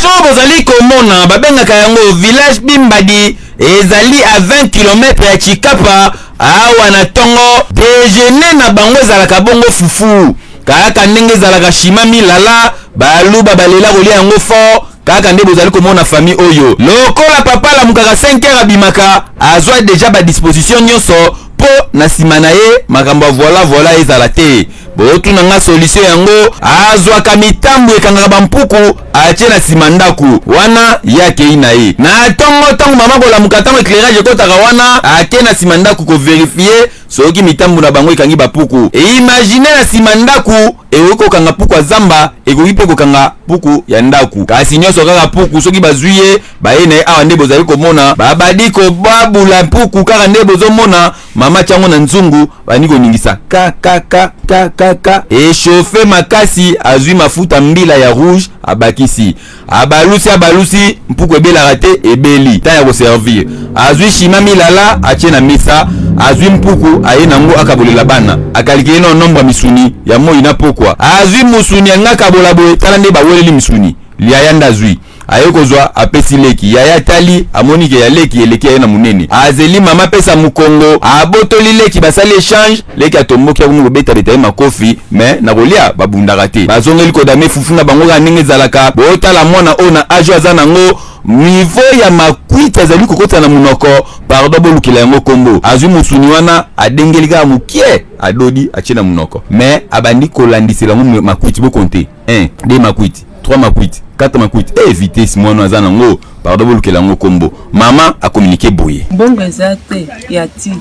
Village oyo bozali komona babengaka yango village Bimbadi, ezali a 20 km ya Tshikapa. Awa na ntongo déjeuner na bango ezalaka bongo fufu, kaka ndenge ezalaka shima milala. Baluba balela kolia yango fort. Kaka nde bozali komona famille oyo, lokola papa alamukaka 5 heures, abimaka, azwa déjà badisposition nyonso mpo na nsima na ye makambo ya voilà voilà ezala te. Botuna nga solution yango, azwaka mitambo ekangaka bampuku, atie na nsima ndako wana. Ye akei na ye na ntongo, ntango mama kolamuka, ntango éclairage ekotaka wana, ake na nsima ndako kovérifier soki mitambo na bango ekangi bapuku. Imagine, na nsima ndako ekoki kokanga puku ya zamba, ekoki mpe kokanga puku ya ndako, kasi nyonso kaka puku. Soki bazwi ye, baye na ye awa nde bozali komona babadi kobabula mpuku. Kaka nde bozomona mama tiango na nzungu, bandi koningisa kakakakakaka, échauffe makasi, azwi mafuta mbila ya rouge, abakisi, abalusi, abalusi, mpuku ebelaka te, ebeli ta ya koservir. Azwi shima milala, atie na mesa, azwi mpuku, aye nango, akabolela bana, akalikile na nombre ya misuni ya moi na pokwa. Azwi musuni yanga, akabola boye. Tala nde baweleli misuni. Yaya nde azwi, aye kozwa, apesi leki. Yaya atali, amoni ke ya leki eleki aye na monene. Azeli mama apesa mokongo, abotoli leki, basali échange. Leki atomboki, akomi kobetabeta ye makofi. Me na kolia babundaka te, bazongeli kodame fufu na bango kaka ndenge ezalaka. Botala mwana oyo na age aza nango, niveau ya makwiti azali kokota na monoko. Pardon, bolukela yango kombo. Azwi mosuni wana, adengeli kaka mokie, adodi, atie na monoko, me abandi kolandisela yango makwiti. Bokonte: 1, 2 makwiti, 3 makwiti, 4 makwiti. E vitesse mwana aza nango, pardon, bolukela yango kombo. Mama acommuniquer boye: Mbongo eza te ya ti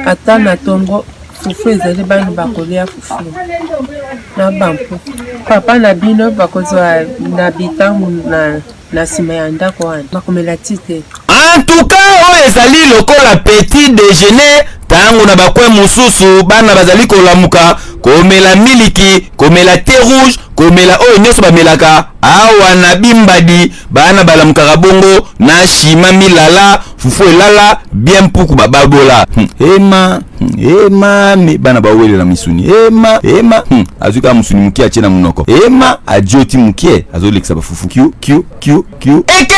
ata na ntongo fufu ezali, bana bakolia fufu na bampuku. Papa na bino bakozwa na bitangu na nsima ya ndako wana, bakomela ti te. En tout cas, oyo ezali lokola petit déjeuner. Ntango na bacoin mosusu bana bazali kolamuka komela miliki, komela thé rouge, komela oyo nyonso bamelaka, awa na Bimbadi bana balamukaka bongo na shima milala, fufu elala bien, mpuku bababola. Ema ema me bana bawelela misuni. Ema ema azwi kaka musuni mokie, atie na monoko. Ema adioti mokie, azolekisa bafufu, q q q q eke.